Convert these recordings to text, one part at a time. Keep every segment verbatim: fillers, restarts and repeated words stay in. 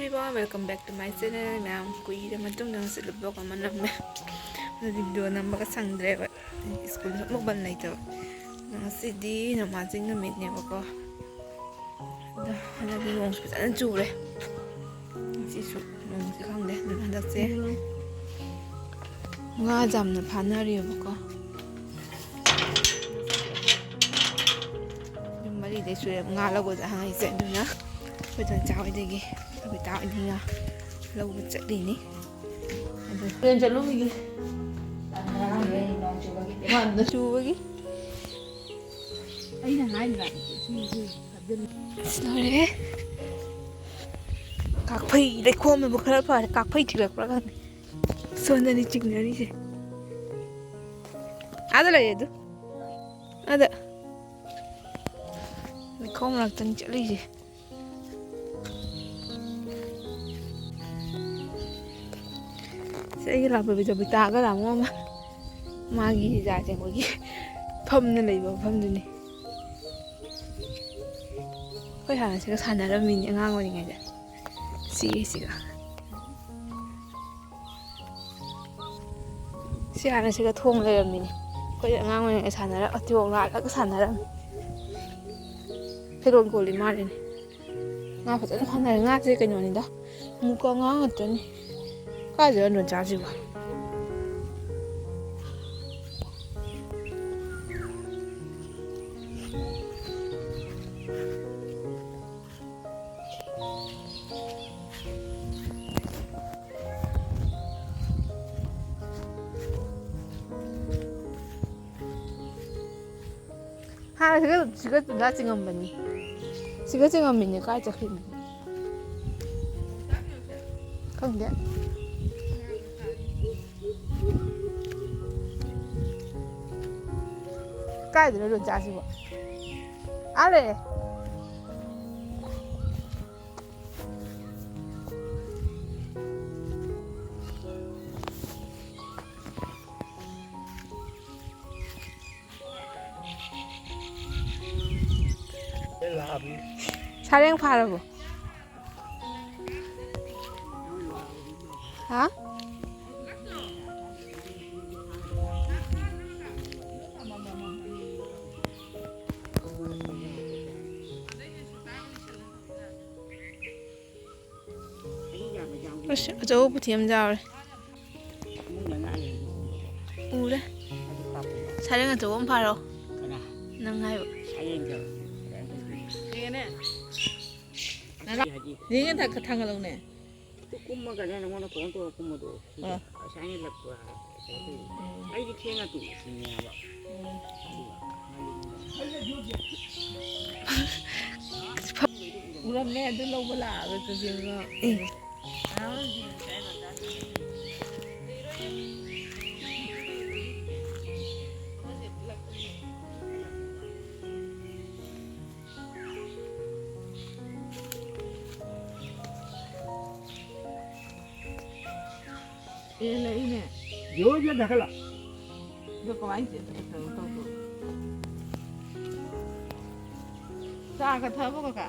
Everyone, welcome back to my channel. ꯃꯌꯥꯝ ꯀꯨꯏꯔ ꯃꯇꯨꯡꯗ ꯉꯁꯤꯗꯤ vlog ꯑꯃ ꯅꯝꯃꯦ꯫ ꯑꯗꯨ video ꯅꯝꯕꯒ ꯁꯪꯗ꯭ꯔꯦꯕ, ꯁ꯭ꯀꯨꯜꯁꯨ ꯑꯃꯨꯛ ꯕꯟ ꯂꯩꯇꯕ꯫ ꯑꯗꯣ ꯉꯁꯤꯗꯤ ꯅꯣꯡꯃꯥꯏꯖꯤꯡ ꯅꯨꯃꯤꯠꯅꯦꯕꯀꯣ꯫ ꯑꯗꯣ ꯍꯟꯗꯛꯇꯤ ꯅꯣꯡꯁꯨ ꯐꯖꯅ ꯆꯨꯔꯦ꯫ ꯉꯁꯤꯁꯨ ꯅꯣꯡꯁꯦ ꯈꯪꯗꯦ꯫ ꯑꯗꯨꯅ ꯍꯟꯗꯛꯁꯦ ꯉꯥ ꯌꯥꯝꯅ ꯐꯥꯅꯔꯤꯑꯕꯀꯣ꯫ ꯌꯨꯝ ꯃꯔꯤꯗꯩ ꯁꯨꯔꯦ ꯉꯥ ꯂꯧꯕꯗ ꯍꯪꯉꯛꯏꯁꯦ꯫ ꯑꯗꯨꯅ ꯑꯩꯈꯣꯏ ꯇꯣꯟꯆꯥ ꯍꯣꯏꯗꯒꯤ, ꯕꯕꯤꯇꯥ ꯍꯣꯏꯗꯒꯤ ꯉꯥ ꯂꯧꯕ ꯆꯠꯂꯤꯅꯤ꯫ ꯑꯗꯨ ꯍꯣꯔꯦꯟ ꯆꯠꯂꯨꯈꯤꯒꯦ꯫ ꯆꯨꯕꯒꯤ꯫ ꯑꯩꯅ ꯍꯥꯏꯗ꯭ꯔꯥ? ꯁꯤꯁꯨ ꯊꯥꯖꯤꯜꯂꯨ꯫ ꯑꯁ, ꯂꯣꯏꯔꯦ꯫ ꯀꯥꯛꯐꯩ ꯂꯩꯈꯣꯝꯅꯕꯨ ꯈꯔ ꯐꯔꯦ꯫ ꯀꯥꯛꯐꯩ ꯆꯤꯛꯂꯛꯄ꯭ꯔꯥ ꯈꯪꯗꯦ꯫ ꯁꯣꯝꯗꯅꯤ ꯆꯤꯡꯅꯔꯤꯁꯦ꯫ ꯑꯥꯗ ꯂꯩꯌꯦ ꯑꯗꯨ꯫ ꯑꯥꯗ꯫ ꯂꯩꯈꯣꯝ ꯃꯔꯛꯇꯅꯤ ꯆꯠꯂꯤꯁꯦ꯫ ꯁꯤ ꯑꯩꯒ ꯂꯥꯛꯄ ꯕꯤꯇꯥꯒ ꯔꯥꯃꯣ ꯑꯃ ꯃꯥꯒꯤ ꯖꯥꯠꯁꯦ ꯑꯩꯈꯣꯏꯒꯤ ꯐꯝꯅ ꯂꯩꯕ ꯃꯐꯝꯗꯨꯅꯤ꯫ ꯑꯩꯈꯣꯏ ꯍꯥꯟꯅ ꯁꯤꯒ ꯁꯥꯟꯅꯔꯝꯃꯤꯅꯦ ꯑꯉꯥꯡ ꯑꯣꯏꯔꯤꯉꯩꯗ꯫ ꯁꯤꯒꯤꯁꯤꯒ꯫ ꯁꯤ ꯍꯥꯟꯅ ꯁꯤꯒ ꯊꯣꯡ ꯂꯩꯔꯝꯃꯤꯅꯦ꯫ ꯑꯩꯈꯣꯏ ꯑꯉꯥꯡ ꯑꯣꯏꯔꯤꯉꯩ ꯁꯥꯟꯅꯔ-, ꯑꯇꯤꯌꯣ ꯉꯥꯜꯂꯒ ꯁꯥꯟꯅꯔꯝꯃꯤ꯫ ꯐꯤꯔꯣꯜ ꯀꯣꯜꯂꯤ ꯃꯥꯜꯂꯤꯅꯦ꯫ ꯉꯥ ꯐꯖꯅ ꯐꯥꯅꯔꯦ꯫ ꯉꯥꯁꯦ ꯀꯩꯅꯣꯅꯤꯗ, ꯃꯨꯀ ꯉꯥ ꯉꯥꯛꯇꯅꯤ꯫ ꯀꯥꯏꯗ ꯌꯣꯟꯕ ꯆꯥꯁꯤꯕꯣ? ꯍꯥꯟꯅ ꯁꯤꯒ, ꯁꯤꯒ ꯄꯨꯟꯖꯥ ꯆꯤꯡꯉꯝꯕꯅꯤ꯫ ꯁꯤꯒ ꯆꯤꯡꯉꯝꯃꯤꯅꯦ꯫ ꯀꯥꯏ ꯆꯠꯈ꯭ꯔꯤꯅꯣ? ꯈꯪꯗꯦ꯫ ꯀꯥꯏꯗꯅꯣ ꯂꯣꯟꯆꯥꯁꯤꯕꯣ? ꯑꯥ ꯂꯩꯔꯦ꯫ ꯁꯥꯔꯦꯡ ꯐꯥꯔꯕꯣ? ꯍꯥ? ꯑꯁ, ꯑꯆꯧꯕ ꯄꯨꯊꯤ ꯑꯃ ꯌꯥꯎꯔꯦ꯫ ꯎꯔꯦ꯫ ꯁꯥꯔꯦꯡ ꯑꯆꯧꯕ ꯑꯃ ꯐꯥꯔꯣ꯫ ꯀꯅꯥ? ꯅꯪ ꯍꯥꯏꯕ꯫ ꯁꯥꯔꯦꯡꯗꯣ꯫ ꯌꯦꯡꯉꯦ꯫ ꯊꯥꯡꯒꯠꯂꯛꯎꯅꯦ꯫ ꯀꯨꯝꯃꯒꯅꯦ ꯅꯉꯣꯟꯗ ꯐꯣꯟ ꯇꯧꯔ ꯀꯨꯝꯃꯗꯣ꯫ ꯑꯥ꯫ ꯑꯁꯥꯏꯅ ꯂꯛꯄ ꯍꯥꯏ-, ꯀꯩꯅꯣ ꯇꯧꯔꯤ꯫ ꯎꯝ꯫ ꯑꯩꯗꯤ ꯊꯦꯡꯅ ꯇꯨꯝꯃꯦ ꯁꯤꯅꯦ ꯍꯥꯏꯕ꯫ ꯎꯝ꯫ ꯑꯗꯨꯒ ꯃꯥꯗꯤ ꯎꯔꯝꯃꯦ ꯑꯗꯨ ꯂꯧꯕ ꯂꯥꯛꯑꯒ ꯆꯨꯖꯦꯡꯅ꯫ ꯎꯝ꯫ ꯑꯦ, ꯂꯩꯅꯦ꯫ ꯌꯣ, ꯌꯣ, ꯙꯀꯂ꯫ ꯑꯗꯣ ꯀꯃꯥꯏꯅ ꯆꯦ-, ꯀꯩꯅꯣ ꯇꯧꯗꯣꯏꯕ? ꯆꯥꯒ ꯊꯛꯑꯕꯣ, ꯀꯀꯥ?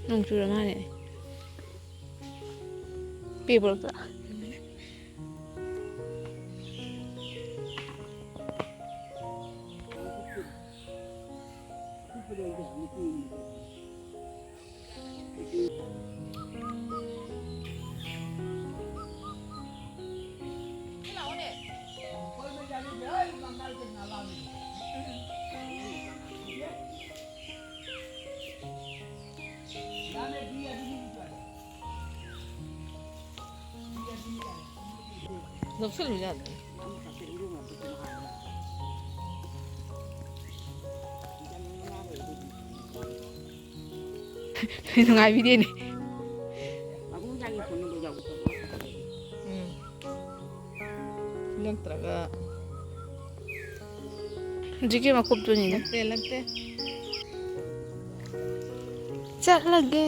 ꯅꯣꯡ ꯆꯨꯔ ꯃꯥꯜꯂꯦ꯫ ꯄꯦꯄꯔꯗ꯫ ꯅꯣꯛꯁꯜꯂꯨ ꯌꯥꯗ꯭ꯔꯣ? ꯅꯨꯡꯉꯥꯏꯕꯤꯗꯦꯅꯦ꯫ ꯎꯝ꯫ ꯅꯠꯇ꯭ꯔꯒ ꯍꯧꯖꯤꯛꯀꯤ ꯃꯀꯨꯞꯇꯨꯅꯤꯅꯦ꯫ ꯂꯛꯇꯦ, ꯂꯛꯇꯦ꯫ ꯆꯠꯂꯒꯦ꯫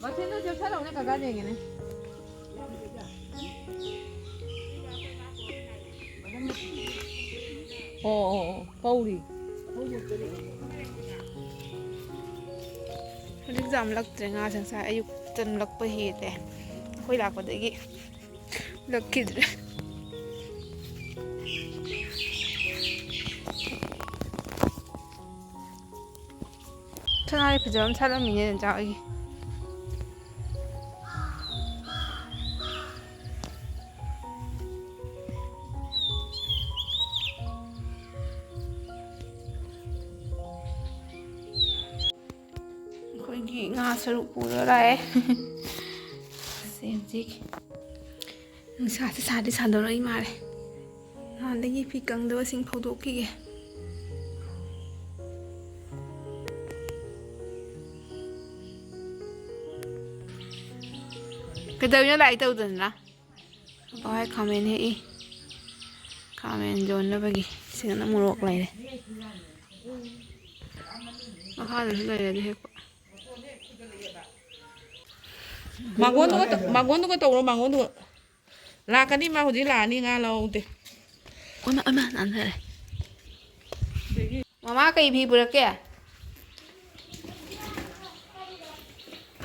ꯃꯊꯤꯟꯗꯣ ꯆꯦꯞꯁꯜꯂꯛꯎꯅꯦ, ꯀꯀꯥ ꯌꯦꯡꯒꯦꯅꯦ꯫ ꯑꯣ, ꯑꯣ, ꯑꯣ, ꯄꯧꯔꯤ꯫ ꯍꯧꯖꯤꯛ ꯆꯥꯝꯂꯛꯇ꯭ꯔꯦ ꯉꯥꯁꯦ, ꯉꯁꯥꯏ ꯑꯌꯨꯛ ꯆꯥꯝꯂꯛꯄ ꯍꯦꯜꯂꯦ꯫ ꯑꯩꯈꯣꯏ ꯂꯥꯛꯄꯗꯒꯤ ꯂꯛꯈꯤꯗ꯭ꯔꯦ꯫ ꯁꯅꯥꯔꯩ ꯐꯖꯕ ꯑꯃ ꯁꯥꯠꯂꯝꯃꯤꯅꯦ, ꯅꯦꯆꯥ ꯍꯣꯏꯒꯤ꯫ ꯑꯩꯈꯣꯏꯒꯤ ꯉꯥ ꯁꯔꯨꯛ ꯄꯨꯔ ꯂꯥꯛꯑꯦ꯫ ꯁꯦ ꯍꯧꯖꯤꯛ ꯅꯨꯡꯁꯥꯁꯦ ꯁꯥꯗꯤ ꯁꯥꯗꯣꯔꯛꯏ ꯃꯥꯜꯂꯦ꯫ ꯅꯍꯥꯟꯗꯒꯤ ꯐꯤ ꯀꯪꯗꯕꯁꯤꯡ ꯐꯧꯗꯣꯛꯈꯤꯒꯦ꯫ ꯀꯩꯗꯧꯔꯤꯅꯣ ꯂꯥꯏꯔꯤꯛ ꯇꯧꯗꯅ? ꯄꯄꯥ ꯍꯣꯏ ꯈꯥꯃꯦꯟ ꯍꯦꯛꯏ꯫ ꯈꯥꯃꯦꯟ ꯌꯣꯟꯅꯕꯒꯤ꯫ ꯁꯤꯗꯅ ꯃꯣꯔꯣꯛ ꯂꯩꯔꯦ꯫ ꯃꯈꯥꯗꯁꯨ ꯂꯩꯔꯦ ꯑꯗꯨ ꯍꯦꯛꯄ꯫ ꯃꯥꯡꯒꯣꯟꯗꯨꯒ ꯇ-, ꯃꯥꯡꯒꯣꯟꯗꯨꯒ ꯇꯧꯔꯣ, ꯃꯥꯡꯒꯣꯟꯗꯨꯒ꯫ ꯂꯥꯛꯀꯅꯤ, ꯃꯥ ꯍꯧꯖꯤꯛ ꯂꯥꯛꯑꯅꯤ, ꯉꯥ ꯂꯧꯍꯧꯗꯦ꯫ ꯑꯣꯏꯃꯥ, ꯑꯣꯏꯃꯥ, ꯅꯥꯟꯊꯔꯦ꯫ ꯃꯃꯥ ꯀꯩ ꯐꯤ ꯄꯨꯔꯛꯀꯦ?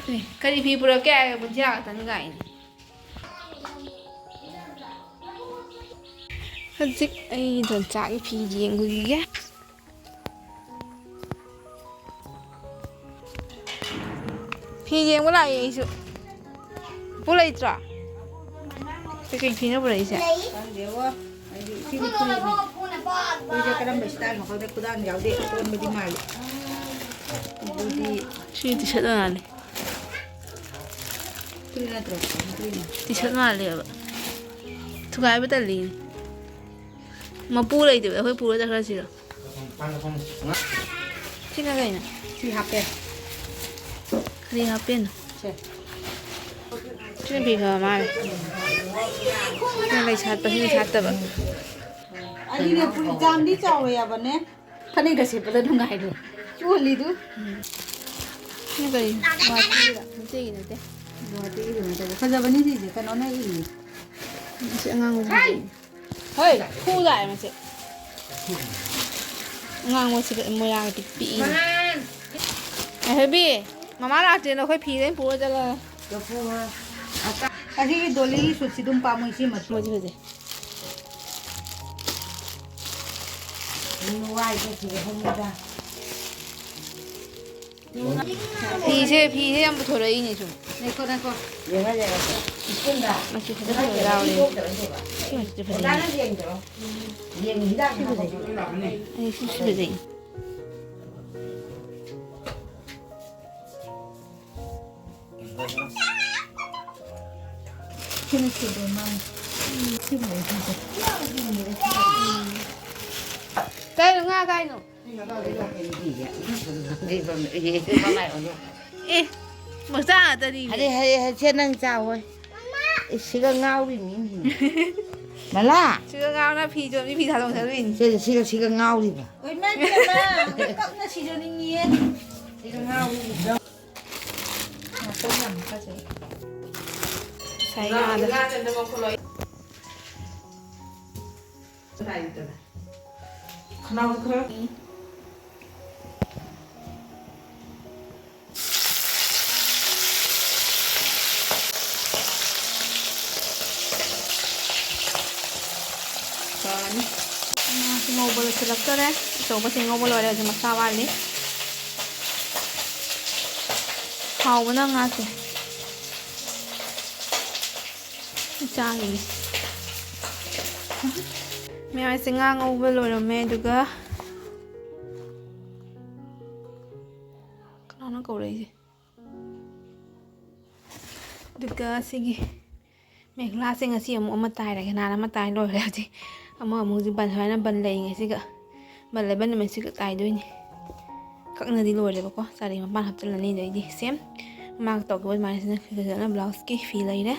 ꯑꯦ, ꯀꯔꯤ ꯐꯤ ꯄꯨꯔꯛꯀꯦ ꯍꯥꯏꯔꯒ ꯕꯨꯟꯁꯤꯌꯥ ꯈꯛꯇꯅꯤ ꯀꯥꯏꯅ꯫ ꯍꯧꯖꯤꯛ ꯑꯩ ꯏꯟꯗꯣꯟꯆꯥꯒꯤ ꯐꯤ ꯌꯦꯡꯉꯨꯈꯤꯒꯦ꯫ ꯐꯤ ꯌꯦꯡꯕ ꯂꯥꯛꯑꯦ ꯑꯩꯁꯨ꯫ ꯄꯨ ꯂꯩꯇ꯭ꯔꯣ? ꯀꯩꯀꯩ ꯐꯤꯅꯣ ꯄꯨꯔꯛꯏꯁꯦ? ꯈꯪꯗꯦꯕꯣ꯫ ꯑꯩꯗꯤ ꯁꯤꯗꯤ ꯐꯨꯔꯤꯠꯅꯤ꯫ ꯐꯨꯔꯤꯠꯁꯦ ꯀꯔꯝꯕ ꯏꯁꯇꯥꯏꯜꯅꯣ ꯈꯪꯗꯦ꯫ ꯈꯨꯗꯥꯡ ꯌꯥꯎꯗꯦ꯫ ꯑꯀꯣꯟꯕꯗꯤ ꯃꯥꯜꯂꯤ꯫ ꯑꯗꯨꯗꯤ ꯁꯤ ꯇꯤ ꯁꯥꯔꯠ ꯃꯥꯜꯂꯤ꯫ ꯐꯨꯔꯤꯠ ꯅꯠꯇ꯭ꯔꯣ? ꯐꯨꯔꯤꯠꯅꯤ꯫ ꯇꯤ ꯁꯥꯔꯠ ꯃꯥꯜꯂꯦꯕ꯫ ꯊꯨꯒꯥꯏꯕ ꯇꯜꯂꯤ꯫ ꯃꯄꯨ ꯂꯩꯇꯕ ꯑꯩꯈꯣꯏ ꯄꯨꯔ ꯆꯠꯈ꯭ꯔꯁꯤꯔꯣ? ꯁꯤꯅ ꯀꯩꯅꯣ? ꯁꯤ ꯍꯥꯞꯄꯦ꯫ ꯀꯔꯤ ꯍꯥꯞꯄꯦꯅꯣ? ꯁꯦ꯫ ꯁꯤꯅ ꯐꯤ ꯐꯕ ꯃꯥꯜꯂꯦ꯫ ꯁꯤꯅ ꯂꯩ ꯁꯥꯠꯄ, ꯁꯤꯅ ꯁꯥꯠꯇꯕ꯫ ꯑꯗꯨꯅꯦ ꯐꯨꯔꯤꯠ ꯆꯥꯝꯗꯤ ꯆꯥꯎꯋꯦ ꯍꯥꯏꯕꯅꯦ꯫ ꯐꯅꯦꯛꯒ ꯁꯦꯠꯄꯗ ꯅꯨꯡꯉꯥꯏꯔꯣꯏ꯫ ꯆꯣꯜꯂꯤꯗꯨ꯫ ꯎꯝ꯫ ꯁꯤꯅ ꯀꯔꯤ? ꯒꯨꯍꯥꯇꯤꯒꯤꯔꯣ? ꯃꯩꯇꯩꯒꯤ ꯅꯠꯇꯦ꯫ ꯒꯨꯍꯥꯇꯤꯒꯤ ꯀꯩꯅꯣ ꯇꯧꯕ꯫ ꯐꯖꯕꯅꯤ ꯁꯤꯁꯦ꯫ ꯀꯩꯅꯣꯅ ꯏꯔꯤꯅꯤ꯫ ꯁꯤ ꯑꯉꯥꯡꯕꯁꯤ ꯐꯖꯩ꯫ ꯍꯣꯏ, ꯈꯨ ꯂꯥꯛꯑꯦ ꯃꯁꯤ꯫ ꯑꯉꯥꯡꯕꯁꯤꯗ ꯃꯣꯏꯔꯥꯡ ꯄꯤꯛ ꯄꯤꯛꯏꯅꯦ꯫ ꯃꯉꯥꯟ! ꯉꯥꯏꯈꯣꯕꯤ, ꯃꯃꯥ ꯂꯥꯛꯇ꯭ꯔꯤꯅ ꯑꯩꯈꯣꯏ ꯐꯤꯗ ꯑꯩꯅ ꯄꯨꯔ ꯆꯠꯂꯒ꯫ ꯂꯐꯨ ꯉꯥ꯫ ꯑꯁꯤꯒꯤ ꯗꯣꯂꯤꯒꯤ ꯁꯨꯠꯁꯤ ꯑꯗꯨꯝ ꯄꯥꯝꯃꯣꯏ, ꯁꯤ ꯃꯆꯨ꯫ ꯃꯣꯏꯁꯦ ꯐꯖꯩ꯫ ꯅꯨꯡꯉꯥꯏꯇꯦ, ꯁꯤꯗ ꯐꯝꯃꯤꯗ꯫ ꯐꯤꯁꯦ, ꯐꯤꯁꯦ ꯌꯥꯝ ꯄꯨꯊꯣꯔꯛꯏꯅꯦ ꯁꯨꯝ꯫ ꯉꯥꯏꯈꯣ, ꯉꯥꯏꯈꯣ꯫ ꯌꯦꯡꯉꯣ, ꯌꯦꯡꯉꯣ꯫ ꯏꯁꯄꯨꯟꯗ꯫ ꯃꯆꯨ ꯐꯖ ꯐꯖꯕ ꯌꯥꯎꯔꯦ꯫ ꯊꯣꯛꯇ꯭ꯔꯥ ꯌꯦꯡꯉꯣ꯫ ꯁꯤ ꯃꯆꯨꯁꯦ ꯐꯖꯩꯅꯦ꯫ ꯑꯣꯖꯥꯅ ꯌꯦꯡꯗ꯭ꯔꯣ? ꯌꯦꯡꯉꯤ, ꯍꯤꯗꯥꯛ ꯁꯤ ꯐꯖꯩ꯫ ꯊꯥꯕ꯫ ꯑꯩ ꯁꯤꯁꯨ ꯐꯖꯩ꯫ ꯁꯤꯅ ꯁꯤꯗꯣ ꯃꯥꯅ꯫ ꯁꯤꯕꯨ ꯑꯣꯏꯗꯣꯏꯁꯦ꯫ ꯀꯥꯏꯅꯣ, ꯉꯥ ꯀꯥꯏꯅꯣ? ꯑꯦ, ꯃꯆꯥ ꯉꯥꯛꯇꯅꯤꯅꯦ꯫ ꯍꯔꯦ, ꯍꯔꯦ, ꯍꯔꯦ, ꯁꯦ ꯅꯪ ꯆꯥꯎ ꯍꯣꯏ꯫ ꯑꯦ, ꯁꯤꯒ ꯉꯥꯎꯔꯤ ꯃꯤꯅꯤ꯫ ꯃꯂꯥ꯫ ꯁꯤꯒ ꯉꯥꯎꯅ ꯐꯤ ꯆꯣꯠꯂꯤ, ꯐꯤ ꯊꯥꯗꯣꯛ ꯆꯠꯂꯨꯏꯅꯤ꯫ ꯁꯦ, ꯁꯤꯒ, ꯁꯤꯒ ꯉꯥꯎꯔꯤꯕ꯫ ꯑꯣꯏ, ꯃꯥꯏ ꯄꯦꯝꯃ, ꯀꯞꯅ ꯁꯤꯖꯅꯤꯡꯉꯤꯌꯦ꯫ ꯁꯤꯒ ꯉꯥꯎꯔꯤ꯫ ꯉꯥꯛꯇꯪ ꯌꯥꯝ ꯐꯖꯩ꯫ ꯉꯁꯥꯏ ꯉꯥꯗ꯫ ꯉꯥ ꯆꯟꯗ ꯃꯈꯨꯜ ꯂꯣꯏ꯫ ꯈꯅꯥꯎ ꯈꯔ꯫ ꯐꯔꯅꯤ꯫ ꯉꯥꯁꯤ ꯉꯧꯕ ꯂꯣꯏꯁꯤꯜꯂꯛꯇꯣꯔꯦ꯫ ꯑꯆꯧꯕꯁꯤ ꯉꯧꯕ ꯂꯣꯏꯔꯦ, ꯍꯧꯖꯤꯛ ꯃꯆꯥ ꯋꯥꯠꯂꯤ꯫ ꯍꯥꯎꯕꯅ ꯉꯥꯁꯦ꯫ ꯆꯥꯡꯉꯤꯅꯦ꯫ ꯃꯌꯥꯝꯁꯦ ꯉꯥ ꯉꯧꯕ ꯂꯣꯏꯔꯝꯃꯦ, ꯑꯗꯨꯒ ꯀꯅꯥꯅꯣ ꯀꯧꯔꯛꯏꯁꯦ? ꯑꯗꯨꯒ ꯁꯤꯒꯤ ꯃꯦꯈꯂꯥꯁꯦ ꯉꯁꯤ ꯑꯃꯨꯛ ꯑꯃ ꯇꯥꯏꯔꯒꯦ, ꯅꯍꯥꯟ ꯑꯃ ꯇꯥꯏ ꯂꯣꯏꯔꯦ꯫ ꯍꯧꯖꯤꯛ ꯑꯃ ꯑꯃꯨꯛ ꯍꯧꯖꯤꯛ ꯕꯟ, ꯁꯨꯃꯥꯏꯅ ꯕꯟ ꯂꯩꯔꯤꯉꯩꯁꯤꯒ, ꯕꯟ ꯂꯩꯕ ꯅꯨꯃꯤꯠꯁꯤꯒ ꯇꯥꯏꯗꯣꯏꯅꯤ꯫ ꯀꯛꯅꯗꯤ ꯂꯣꯏꯔꯦꯕꯀꯣ, ꯆꯥꯔꯤ ꯃꯄꯥꯟ ꯍꯥꯞꯆꯤꯜꯂꯅꯤ꯫ ꯑꯗꯩꯗꯤ ꯁꯦꯝ ꯃꯥꯒ ꯇꯧꯈꯤꯕ ꯑꯗꯨꯃꯥꯏꯅ ꯁꯤꯅ ꯐꯖꯅ ꯕ꯭ꯂꯥꯎꯁꯀꯤ ꯐꯤ ꯂꯩꯔꯦ꯫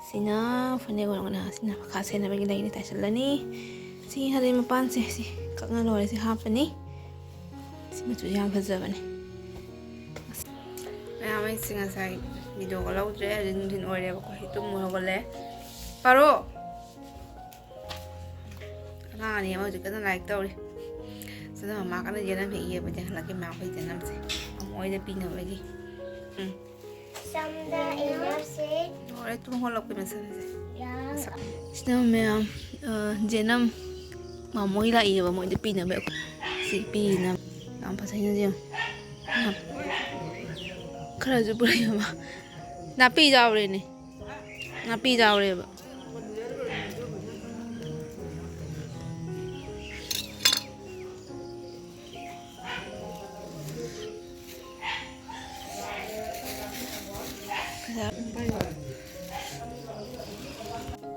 ꯁꯤꯅ ꯐꯅꯦꯛ ꯑꯣꯏꯔꯝꯒꯅꯤ, ꯁꯤꯅ ꯃꯈꯥ ꯁꯦꯠꯅꯕꯒꯤ ꯂꯩꯔꯦ, ꯇꯥꯏꯁꯤꯜꯂꯅꯤ꯫ ꯁꯤ ꯍꯥꯏꯗꯤ ꯃꯄꯥꯟꯁꯦ ꯁꯤ ꯀꯛꯅ ꯂꯣꯏꯔꯦ, ꯁꯤ ꯍꯥꯞꯄꯅꯤ꯫ ꯁꯤ ꯃꯆꯨꯁꯦ ꯌꯥꯝ ꯐꯖꯕꯅꯦ꯫ ꯃꯌꯥꯝ ꯑꯩꯁꯦ ꯉꯁꯥꯏ ꯚꯤꯗꯤꯑꯣꯒ ꯂꯧꯗ꯭ꯔꯦ, ꯍꯧꯖꯤꯛ ꯅꯨꯡꯊꯤꯜ ꯑꯣꯏꯔꯦꯕꯀꯣ, ꯑꯩ ꯇꯨꯝꯃꯨ ꯍꯧꯒꯠꯂꯦ꯫ ꯄꯥꯔꯣ꯫ ꯑꯉꯥꯡ ꯑꯅꯤ ꯑꯃ ꯍꯧꯖꯤꯛ ꯀꯟꯅ ꯂꯥꯏꯔꯤꯛ ꯇꯧꯔꯤ꯫ ꯁꯤꯗ ꯃꯃꯥ ꯀꯟꯅ ꯌꯦꯅꯝ ꯍꯦꯛ ꯏꯌꯦꯕ, ꯌꯦꯡꯍꯜꯂꯛꯀꯦ ꯃꯌꯥꯝꯈꯩ ꯌꯦꯅꯝꯁꯦ꯫ ꯃꯃꯣꯏꯗ ꯄꯤꯅꯕꯒꯤ꯫ ꯎꯝ꯫ ꯁꯝꯗ ꯏꯅꯔꯁꯦ꯫ ꯂꯣꯏꯔꯦ ꯇꯨꯝ ꯍꯧꯒꯠꯂꯛꯄꯩ ꯃꯁꯝꯁꯦ꯫ ꯌꯥ꯫ ꯁꯤꯅ ꯃꯌꯥꯝ, ꯑ, ꯖꯦꯅꯝ ꯃꯃꯣꯏ ꯂꯥꯛꯏꯌꯦꯕ, ꯃꯣꯏꯗ ꯄꯤꯅꯕ꯫ ꯁꯤ ꯄꯤꯅꯕ꯫ ꯌꯥꯝ ꯐꯖꯩꯅ ꯌꯦꯡꯉꯨ꯫ ꯈꯔꯁꯨ ꯄꯨꯔꯛꯑꯦꯕ꯫ ꯅꯥꯄꯤ ꯌꯥꯎꯔꯦꯅꯦ꯫ ꯅꯥꯄꯤ ꯌꯥꯎꯔꯦꯕ꯫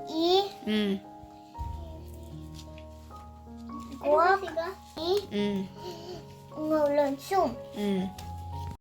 ꯏ꯫ ꯎꯝ꯫ ꯒꯣꯛ꯫ ꯏ꯫ ꯎꯝ꯫ ꯉꯧꯂꯣꯟꯁꯨꯝ꯫ ꯎꯝ꯫